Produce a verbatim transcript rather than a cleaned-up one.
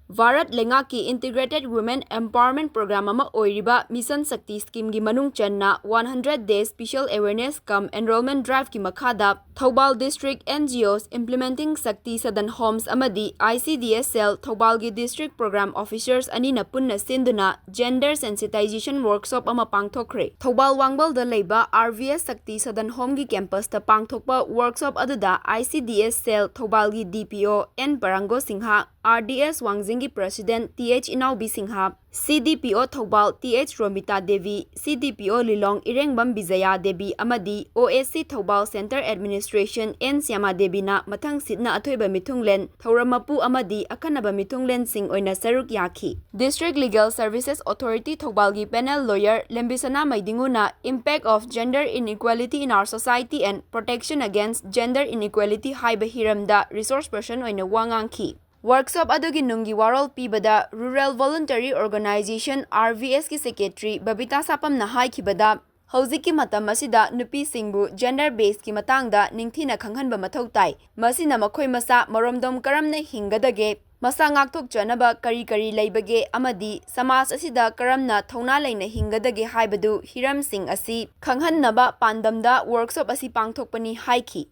ꯚꯥꯔꯠ ꯂꯩꯉꯥꯛꯀꯤ Integrated Women Empowerment Program ꯑꯃ ꯑꯣꯏꯔꯤꯕ Mission Shakti Scheme ꯒꯤ ꯃꯅꯨꯡ ꯆꯟꯅ one hundred Day Special Awareness cum Enrollment Drive ꯀꯤ ꯃꯈꯥꯗ Thoubal District N G Os Implementing Shakti Sadan Homes ꯑꯃꯗꯤ I C D S Cell ꯊꯧꯕꯥꯜꯒꯤ District Program Officers ꯑꯅꯤꯅ ꯄꯨꯟꯅ ꯁꯤꯟꯗꯨꯅ Gender Sensitization Workshop ꯑꯃ ꯄꯥꯡꯊꯣꯛꯈ꯭ꯔꯦ꯫ ꯊꯧꯕꯥꯜ ꯋꯥꯡꯕꯜꯗ ꯂꯩꯕ R V S Shakti Sadan Home ꯒꯤ campus ꯇ ꯄꯥꯡꯊꯣꯛꯄ workshop ꯑꯗꯨꯗ I C D S Cell ꯊꯧꯕꯥꯜꯒꯤ D P O N ꯄꯔꯥꯡꯒꯣ Singh, R D S ꯋꯥꯡꯖꯤꯡꯒꯤ President T H ꯏꯅꯥꯎꯕꯤ Singh, C D P O Thoubal T H Romita Devi, C D P O ꯂꯤꯂꯣꯡ ꯏꯔꯦꯡꯕꯝ ꯕꯤꯖꯌꯥ ꯗꯦꯕꯤ ꯑꯃꯗꯤ O S C Thoubal Center Administration N ꯁ꯭ꯌꯥꯃꯥ ꯗꯦꯕꯤꯅ ꯃꯊꯪ ꯁꯤꯠꯅ ꯑꯊꯣꯏꯕ ꯃꯤꯊꯨꯡꯂꯦꯟ, ꯊꯧꯔꯝ ꯃꯄꯨ ꯑꯃꯗꯤ ꯑꯈꯟꯅꯕ ꯃꯤꯊꯨꯡꯂꯦꯟꯁꯤꯡ ꯑꯣꯏꯅ ꯁꯔꯨꯛ ꯌꯥꯈꯤ꯫ District Legal Services Authority ꯊꯧꯕꯥꯜꯒꯤ panel lawyer ꯂꯦꯝꯕꯤꯁꯅꯥ ꯃꯩꯗꯤꯡꯉꯨꯅ Impact of Gender Inequality in Our Society and Protection Against Gender Inequality ꯍꯥꯏꯕ ꯍꯤꯔꯝꯗ resource person ꯑꯣꯏꯅ ꯋꯥ ꯉꯥꯡꯈꯤ꯫ Workshop ꯑꯗꯨꯒꯤ ꯅꯨꯡꯒꯤ ꯋꯥꯔꯣꯜ ꯄꯤꯕꯗ Rural Voluntary Organization R V S ꯀꯤ Secretary ꯕꯕꯤꯇꯥ ꯁꯥꯄꯝꯅ ꯍꯥꯏꯈꯤꯕꯗ, ꯍꯧꯖꯤꯛꯀꯤ ꯃꯇꯝ ꯑꯁꯤꯗ ꯅꯨꯄꯤꯁꯤꯡꯕꯨ gender base ꯀꯤ ꯃꯇꯥꯡꯗ ꯅꯤꯡꯊꯤꯅ ꯈꯪꯍꯟꯕ ꯃꯊꯧ ꯇꯥꯏ꯫ ꯃꯁꯤꯅ ꯃꯈꯣꯏ ꯃꯁꯥ ꯃꯔꯣꯝꯗꯣꯝ ꯀꯔꯝꯅ ꯍꯤꯡꯒꯗꯒꯦ, ꯃꯁꯥ ꯉꯥꯛꯊꯣꯛꯆꯅꯕ ꯀꯔꯤ ꯀꯔꯤ ꯂꯩꯕꯒꯦ ꯑꯃꯗꯤ ꯁꯃꯥꯖ ꯑꯁꯤꯗ ꯀꯔꯝꯅ ꯊꯧꯅꯥ ꯂꯩꯅ ꯍꯤꯡꯒꯗꯒꯦ ꯍꯥꯏꯕꯗꯨ ꯍꯤꯔꯝꯁꯤꯡ ꯑꯁꯤ ꯈꯪꯍꯟꯅꯕ ꯄꯥꯟꯗꯝꯗ workshop ꯑꯁꯤ ꯄꯥꯡꯊꯣꯛꯄꯅꯤ ꯍꯥꯏꯈꯤ꯫